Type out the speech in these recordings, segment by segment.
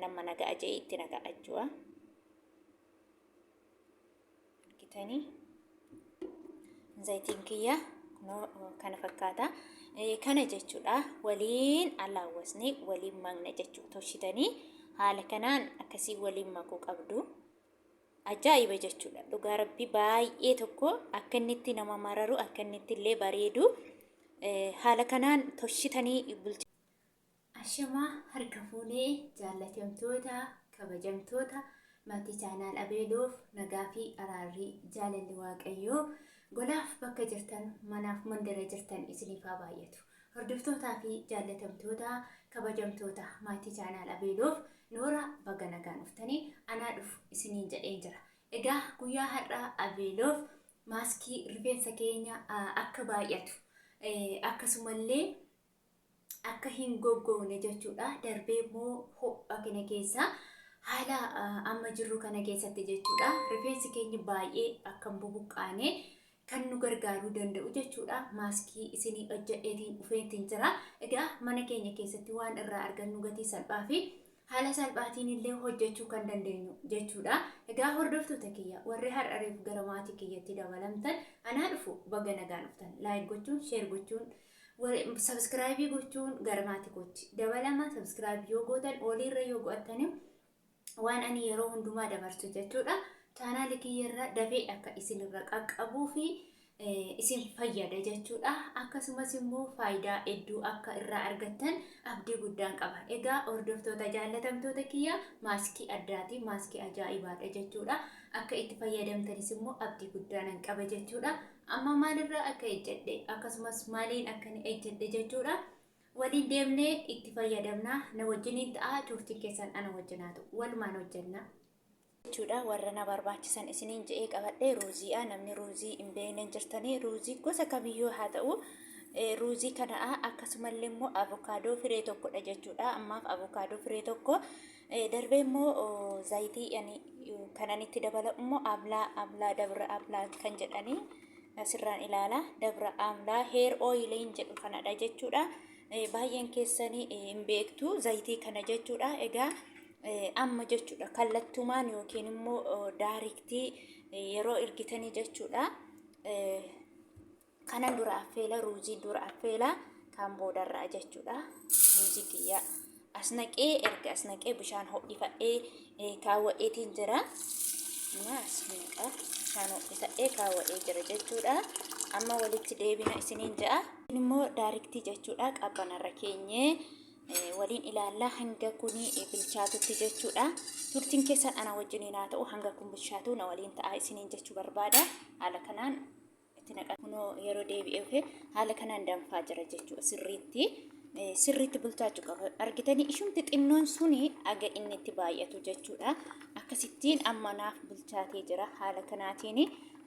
Amma naga'a je'ee itti naga'a jechuudha. Argitanii zayitiin kiyya kunoo kana fakkaata. Kana jechuudha waliin alaawwasnee waliin makna jechuudha. Toshitanii haala kanaan akkasii waliin makuu qabdu. Ajaa'iba jechuudha. Dhugaa rabbi baay'ee tokko akka inni itti nama mararu akka inni itti illee bareedu haala kanaan toshitanii bulcha. Ashamaa harka fuunee jaallatamtoota kabajamtoota maatii chaanaal Abeeloof nagaa fi araarri jaalalli Waaqayyoo golaaf bakka jirtan manaaf mandara jirtan isiniif haa baay'atu. Hordoftootaa fi jaallatamtoota kabajamtoota maatii chaanaal Abeeloof noora baga nagaan dhuftanii anaa dhufu isiniin jedheen jira. Egaa guyyaa har'aa Abeeloof maaskii rifeensa keenya akka baay'atu akkasumallee akka hin goggogne jechuudha. Darbee immoo ho'a kana keessa haala amma jirru kana keessatti jechuudha. Rifeensi keenya baay'ee akka hin bubuqqaane kan nu gargaaruu danda'u jechuudha. Maaskii isinii hojjedheetiin dhufeetiin jira. Egaa mana keenya keessatti waan irraa argannu gatii salphaa fi haala salphaatiin illee hojjechuu kan dandeenyu jechuudha. Egaa hordoftoota kiyya warri har'a reefu gara maatii kiyyatti dabalamtan anaa dhufu baga nagaan dhuftan. Like gochuun, share gochuun, Sabiskiraayibii gochuun gara maatii kootti dabalama. Sabiskiraayib yoo gootan oliirra yoo go'attanii waan ani yeroo hundumaa dabarsu jechuudha. Chaanaali kiyyarra dafee akka isinirra qaqqabuu fi isin fayyada jechuudha. Akkasumas immoo faayidaa hedduu akka irraa argattan abdii guddaan qaba. Egaa hordoftoota jaallatamtoota kiyya maaskii addaati, maaskii ajaa'ibaadha jechuudha. Akka itti fayyadamtanis immoo abdii guddaa nan qaba jechuudha. Amma maalirra akka ejjedhe akkasumas maaliin akka inni ejjedhe jechuudha. Waliin deemnee itti fayyadamna. Na wajjiniin ta'a turtiin keessan ana wajjin haa ta'u. Walumaan hojjenna. Jechuudha warra na barbaachisan isiniin je'ee qabadhe ruuziidha. Namni ruuzii hin beekne hin jirtanii ruuzii gosa kamiyyuu haa ta'u. Ruuzii kana akkasumallee immoo avokaadoo firee tokkodha jechuudha. Ammaaf avokaadoo firee tokko Darbee immoo zayitii ani kanan itti dabalu immoo amlaa amlaa dabra amlaa kan jedhanii asirraan ilaala. Dabra amlaa heer ooyiliin jedhu kanadha jechuudha. Baay'een keessanii hin beektu zayitii kana jechuudha. Egaa amma jechuudha kallattumaan yookiin immoo daariktii yeroo ergitanii jechuudha. Kanan dura affeela ruuzii dura affeela kan boodarraa jechuudha. Ruuzii kiyya as naqee erga as naqee bishaan ho'ifadhee kaawwadheetiin jira. Amma as naqa bishaan ho'ifadhee kaawwadhee jira jechuudha. Amma walitti deebina isiniin ja'a. Immoo daariktii jechuudha qabbanarra keenyee waliin ilaalla hanga kuni bilchaatutti jechuudha. Turtiin keessan ana wajjiniin haa ta'u hanga kun bilchaatu na waliin ta'a isiniin jechuu barbaada. Haala kanaan itti naqa. Kunoo yeroo deebi'ee dhufe haala kanaan danfaa jira jechuudha sirriitti. Sirriitti bilchaachuu qaba. Argitanii ishumti xinnoon suni aga inni itti baay'atu jechuudha. Akkasittiin amma naaf bilchaatee jira haala kanaatiin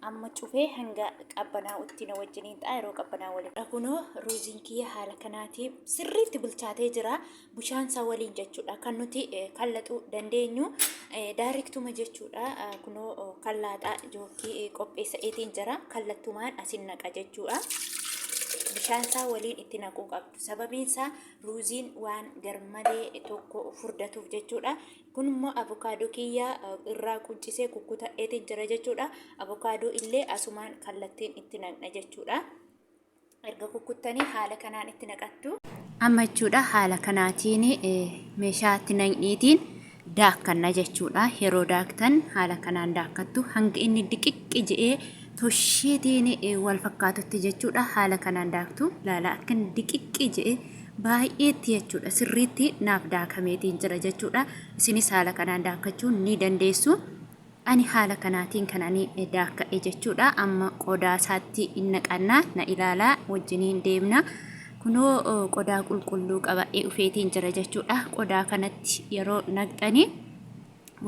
amma cufee hanga qabbanaa'utti na wajjiniin ta'a yeroo qabbanaa waliin. Kunoo ruuziin kiyya haala kanaatiin sirriitti bilchaatee jira. Bishaan isaa waliin jechuudha kan nuti kallaxuu dandeenyu daariktuma jechuudha kunoo kallaaxaa jookkii qopheessa'eetiin jira kallattumaan asin naqa jechuudha. Bishaan isaa waliin itti naquu qabdu sababiin isaa ruuziin waan garmalee tokko furdatuuf jechuudha. Kun immoo avokaadoo kiyya irraa quncisee kukkuta'eetiin jira jechuudha. Avokaadoo illee asumaan kallattiin itti naqna jechuudha. Erga kukkuttanii haala kanaan itti naqattu. Amma jechuudha haala kanaatiin meeshaa itti naqniitiin daakkanna jechuudha. Yeroo daaktan haala kanaan daakkattu hanga inni diqiqqi je'ee tosheetiin wal fakkaatutti jechuudha. Haala kanaan daaktu laala akka inni diqiqqi je'ee baay'eetti jechuudha. Sirriitti naaf daakameetiin jira jechuudha. Isinis haala kanaan daakkachuu ni dandeessu. Ani haala kanaatiin kan ani daakkadhe jechuudha. Amma qodaa isaatti in naqanna na ilaalaa wajjiniin deemna. Kunoo qodaa qulqulluu qabadhee dhufeetiin jira jechuudha. Qodaa kanatti yeroo naqxanii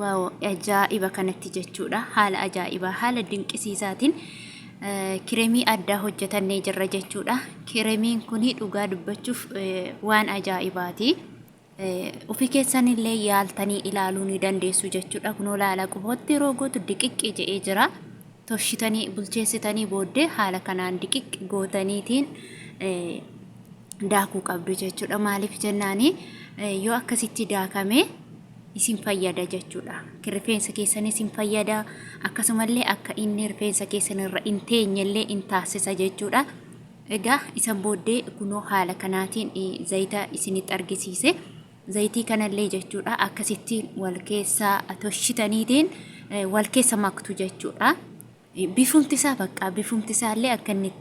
waaw ajaa'iba kanatti jechuudha. Haala ajaa'ibaa haala dinqisiisaatiin kiremii addaa hojjetannee jirra jechuudha. Kiremiin kun dhugaa dubbachuuf waan ajaa'ibaati. Ofii keessanillee yaaltanii ilaaluu ni dandeessu jechuudha. Kunoo laala qubootti yeroo gootu diqiqqi je'ee jira. Toshitanii bulcheessitanii booddee haala kanaan diqiqqi gootaniitiin daakuu qabdu jechuudha. Maaliif jennaani yoo akkasitti daakame isin fayyada jechuudha. Rifeensa keessanis hin fayyada. Akkasumallee akka inni rifeensa keessan irra hin teenyellee hin taasisa jechuudha. Egaa isan booddee kunoo haala kanaatiin zayita isinitti argisiise. Zayitii kanallee jechuudha akkasittiin wal keessa toshitaniitiin wal keessa maktu jechuudha. Bifumti isaa baqqaa bifumti isaallee akka inni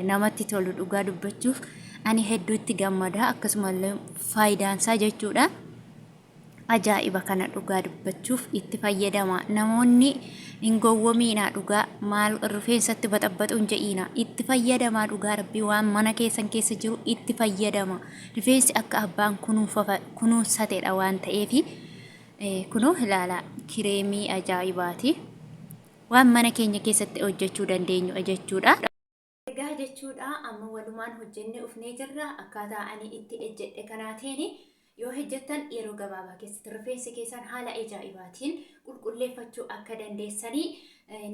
namatti tolu dhugaa dubbachuuf ani hedduu itti gammada akkasumallee faayidaan isaa jechuudha. Ajaa'iba kana dhugaa dubbachuuf itti fayyadama. Namoonni hin gowwomiinaa dhugaa maal rifeensatti baxabbaxuun je'iina. Itti fayyadamaa dhugaa rabbii waan mana keessan keessa jiru itti fayyadama. Rifeensi akka abbaan kunuunsatedha waan ta'eefi kunoo ilaalaa kireemii ajaa'ibaati. Waan mana keenya keessatti hojjechuu dandeenyu jechuudha. Egaa jechuudha amma walumaan hojjennee ufnee jirra akkaataa ani itti ejjedhe kanaatiin yoo hojjettan yeroo gabaabaa keessatti rifeensi keessan haala ajaa'ibaatiin qulqulleeffachuu akka dandeessanii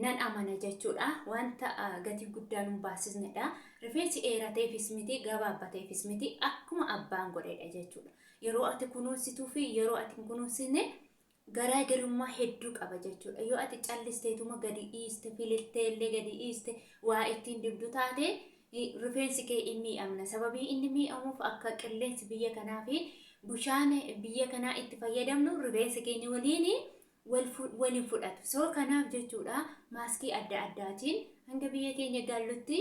nan amana jechuudha. Wanta gatii guddaa nun baasisnedha. Rifeensi dheerateefis miti gabaabbateefis miti akkuma abbaan godhedha jechuudha. Yeroo ati kunuunsituu fi yeroo ati hin kunuunsine garaagarummaa hedduu qaba jechuudha. Yoo ati callisteetuma gadi dhiiste fililtee illee gadi dhiiste waa ittiin dibdu taate rifeensi kee in miidhamna. Sababii inni miidhamuuf akka qilleensi biyya kanaa fi bishaan biyya kanaa itti fayyadamnu rifeensa keenya waliin wal hin fudhatu. So kanaaf jechuudha maaskii adda addaatiin hanga biyya keenya gallutti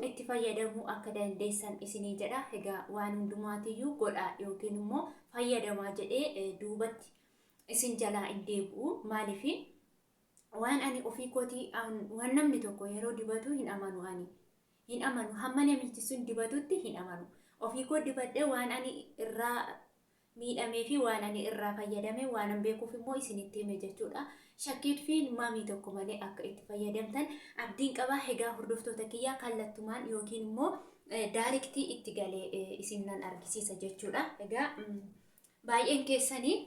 itti fayyadamuu akka dandeessan isinii jedha. Egaa waan hundumaatiyyuu godhaa yookiin immoo fayyadamaa jedhee duubatti isin jalaa hin deebi'u. Maaliif waan ani ofii kootii waan namni tokko yeroo dibatu hin amanu ani. Hin amanu hamma namichi sun dibatutti hin amanu. Ofii koo dibadhee waan ani irraa miidhamee fi waan ani irraa fayyadame waan an beekuuf immoo isinitti hime jechuudha. Shakkiit fi mamii tokko malee akka itti fayyadamtan abdiin qaba. Egaa hordoftoota kiyyaa kallattumaan yookiin immoo daariktii itti galee isin nan argisiisa jechuudha. Egaa Baay'een keessanii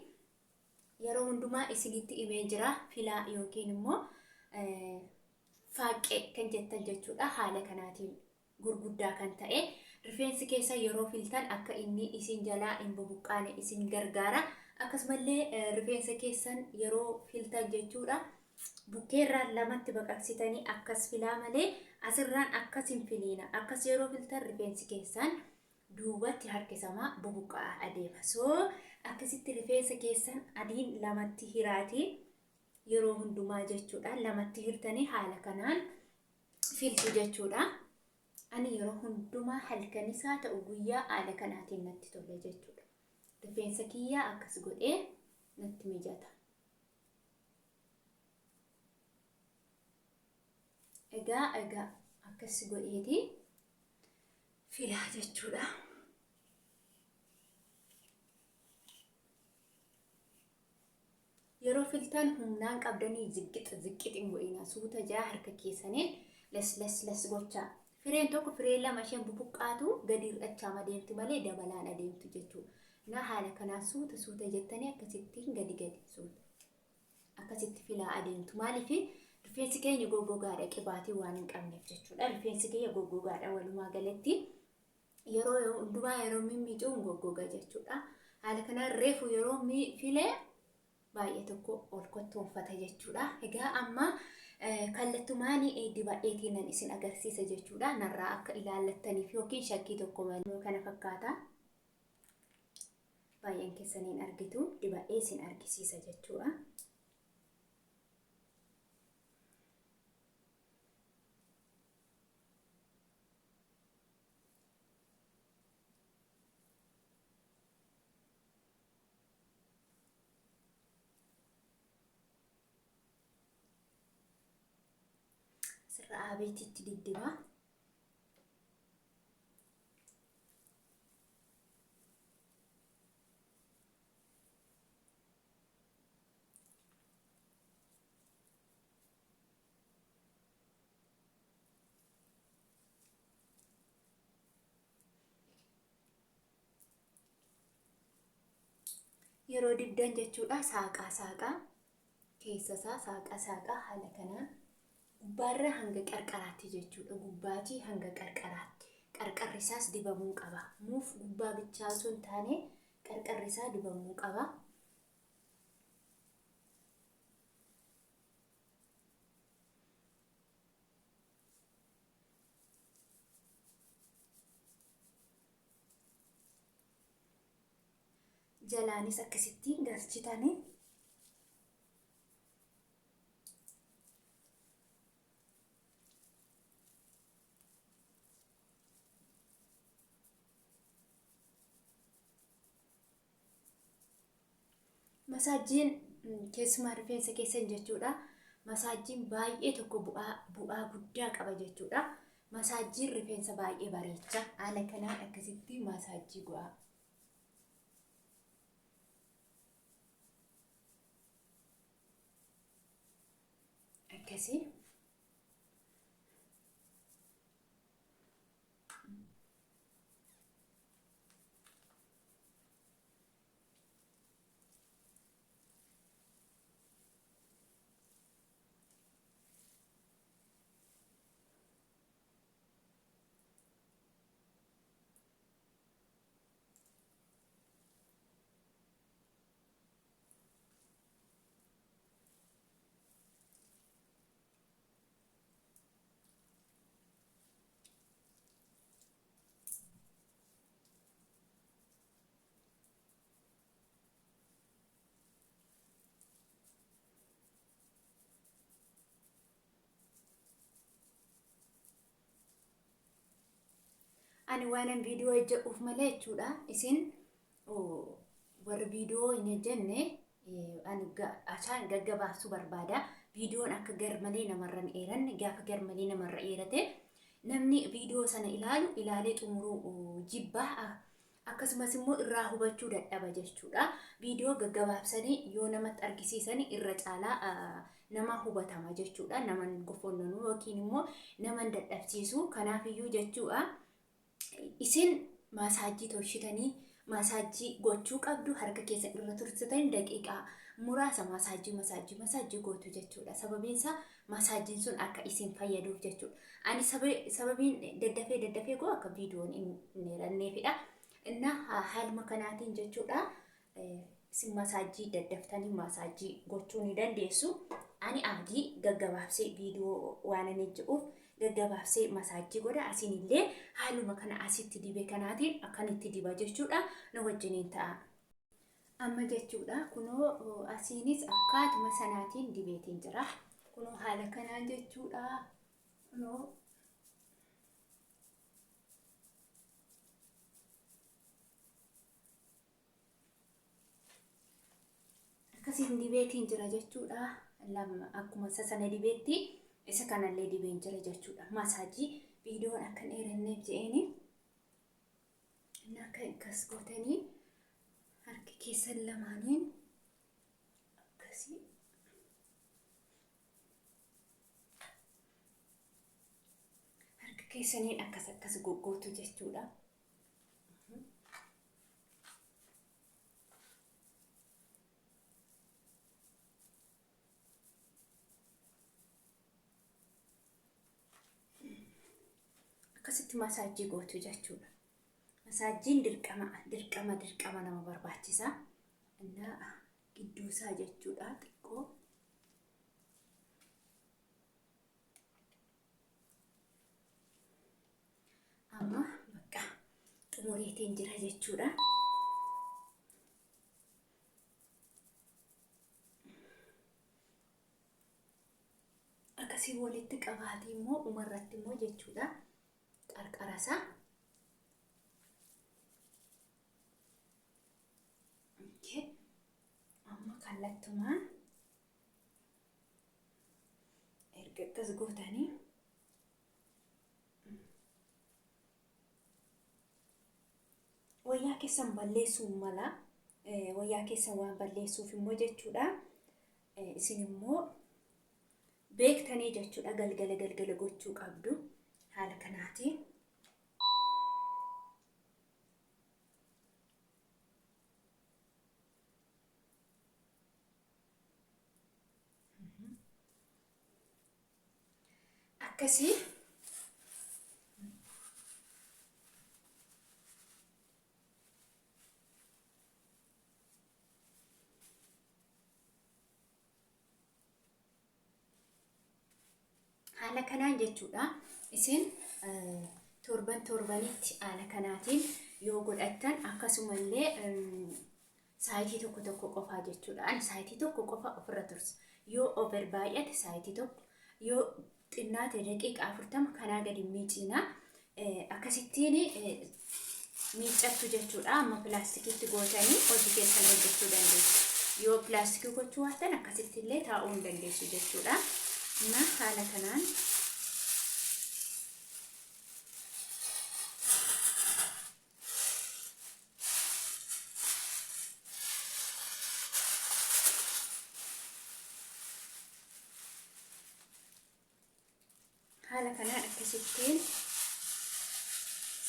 yeroo hundumaa isinitti himee jira filaa yookiin immoo faaqqee kan jettan jechuudha haala kanaatiin gurguddaa kan ta'e rifeensi keessa yeroo filtan akka inni isin jalaa hin bubuqqaane isin gargaara akkasumallee rifeensa keessan yeroo filtan jechuudha bukkeerraan lamatti baqaqsitanii akkas filaa malee asirraan akkas hin filiina akkas yeroo filtan rifeensi keessan duubatti harkisamaa bubuqqa'aa adeema. So akkasitti rifeensa keessan adiin lamatti hiraatii yeroo hundumaa jechuudha. Lamatti hirtanii haala kanaan filtu jechuudha. Ani yeroo hundumaa halkanis haa ta'u guyyaa haala kanaatiin natti tola jechuudha. Rifeensa kiyyaa akkas godhee natti mijata. Egaa akkas godheeti filaa jechuudha. Yeroo filtan humnaan qabdanii ziggixa ziqqix hin godhina. Suuta jaa harka keessaniin las las las gochaa. Fireen tokko firee lama isheen bubuqqaatu gadi hir'achaa adeemti malee dabalaan adeemtu jechuudha. Na haala kanaan suuta suuta jettanii akkasittiin gadi gadi suuta. Akkasitti filaa adeemtu. Maaliif rifeensi keenya goggogaadha qibaatii waan hin qabneef jechuudha. Rifeensi keenya goggogaadha walumaa galatti. Yeroo hundumaa yeroo mimmiicuu hin goggoga jechuudha. Haala kanaan reefu yeroo filee baay'ee tokko ol kottoonfata jechuudha. Egaa amma kallattumaan dibadheetiin nan isin agarsiisa jechuudha. Narraa akka ilaallattaniif yookiin shakkii tokko malee kana fakkaata. Baay'een keessaniin argitu dibadhee isin argisiisa jechuudha. Asirra aabeetitti diddiba. Yeroo dibdan jechuudha saaqaa saaqaa keessa isaa saaqaa saaqaa haala kanaan gubbaarraa hanga qarqaraatti jechuudha. Gubbaatii hanga qarqaraatti. Qarqarri isaas dibamuu qaba. Muuf gubbaa bichaa osoo hin taane qarqarri isaa dibamuu qaba. Jalaanis akkasitti galchitanii. Masaajjiin keessumaa rifeensa keessan jechuudha. Masaajjiin baay'ee tokko bu'aa bu'aa guddaa qaba jechuudha. Masaajjiin rifeensa baay'ee bareecha. Haala kanaan akkasitti masaajjii go'aa. Akkasii. Ani waanan viidiyoo hojjedhuuf malee jechuudha. Isin warri viidiyoo hin hojjenne ani asaan gaggabaabsuu barbaada. Viidiyoon akka garmalee namarra hin dheeranne gaafa garmalee namarra dheerate namni viidiyoo sana ilaalu ilaalee xumuruu jibbaa akkasumas immoo irraa hubachuu dadhaba jechuudha. Viidiyoo gaggabaabsanii yoo namatti argisiisan irra caalaa nama hubatama jechuudha. Nama hin gofonnonu yookiin immoo nama hin dadhabsiisu. Kanaafiyyuu jechuudha. Isin maasaajjii tolchitanii maasaajjii gochuu qabdu harka keessan irra tursitanii daqiiqaa muraasa maasaajjii masaajjii masaajjii gootu jechuudha. Sababiin isaa maasaajjiin sun akka isin fayyaduuf jechuudha. Ani sababiin daddafee daddafee goo akka viidiyoon hin dheeranneefidha. Inna haaluma kanaatiin jechuudha. Isin masaajjii daddaftanii masaajjii gochuu ni dandeessu. Ani aadii gaggabaabsee viidiyoo waan ani jedhuuf gaggabaabsee masaajjii godha. Asiin illee haaluma kana asitti dibe kanaatiin akkanitti diba jechuudha. Na wajjiniin ta'a. Amma jechuudha kunoo asiinis akkaatuma sanaatiin dibeetiin jira. Kunoo haala kanaan jechuudha. Kunoo akkasiin dibeetiin jira jechuudha. Lama akkuma isa sana dibeetti isa kanallee dibeen jira jechuudha. Masaajii viidiyoon akka hin dheeranneef je'eeni. Inni akka akkas gootanii harka keessan lamaaniin akkasii harka keessaniin akkas akkas goggootu jechuudha. Akkasitti masaajii gootu jechuudha. Masaajjiin dirqama dirqama dirqama nama barbaachisa. Innaa gidduu isaa jechuudha xiqqoo. Amma bakka xumureetiin jira jechuudha. Akkasii walitti qabaatii immoo umarratti immoo jechuudha qarqara isaa. Okay. Amma kallattumaan erga akkas gootanii wayyaa keessan balleessuun mala. Wayyaa keessan waan balleessuuf immoo jechuudha. Isin immoo beektanii jechuudha galgala galgala gochuu qabdu haala kanaatiin. Akkasii haala kanaan jechuudha. Isin torban torbanitti haala kanaatiin yoo godhattan akkasumallee Saayitii tokko tokko qofaa jechuudha. Ani saayitii tokko qofa ofirra tursa. Yoo over baay'ate saayitii tokko, yoo xinnaate daqiiqa 40 kanaa gadi miiciina. Akkasittiin miiccattu jechuudha. Amma pilaastikiitti gootanii hojii keessan hojjechuu dandeessu. Yoo pilaastikii gochuu waattan akkasitti illee taa'uu hin dandeessu jechuudha. Na haala kanaan haala kanaan akkasittiin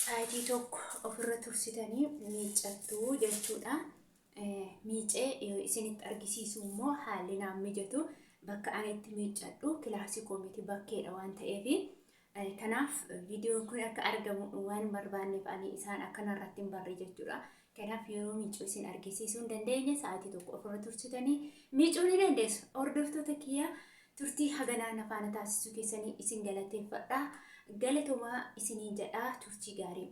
sa'aatii tokko ofirra tursitanii miiccattu jechuudha. Miicee isinitti argisiisu immoo haalli naan mijatu bakka ani itti miiccadhu kilaasii koo miti bakkeedha waan ta'eef. Kanaaf viidiyoon kun akka argamu waan hin barbaanneef ani isaan akkana irratti hin barre jechuudha. Kanaaf yeroo miicuu isin argisiisuu hin dandeenye sa'aatii tokko ofirra tursitanii miicuu ni dandeessu. Hordoftoota kiyya turtii haganaa na faana taasisuu keessanii isin galateeffadha. Galatomaa isiniin jedha turtii gaarii.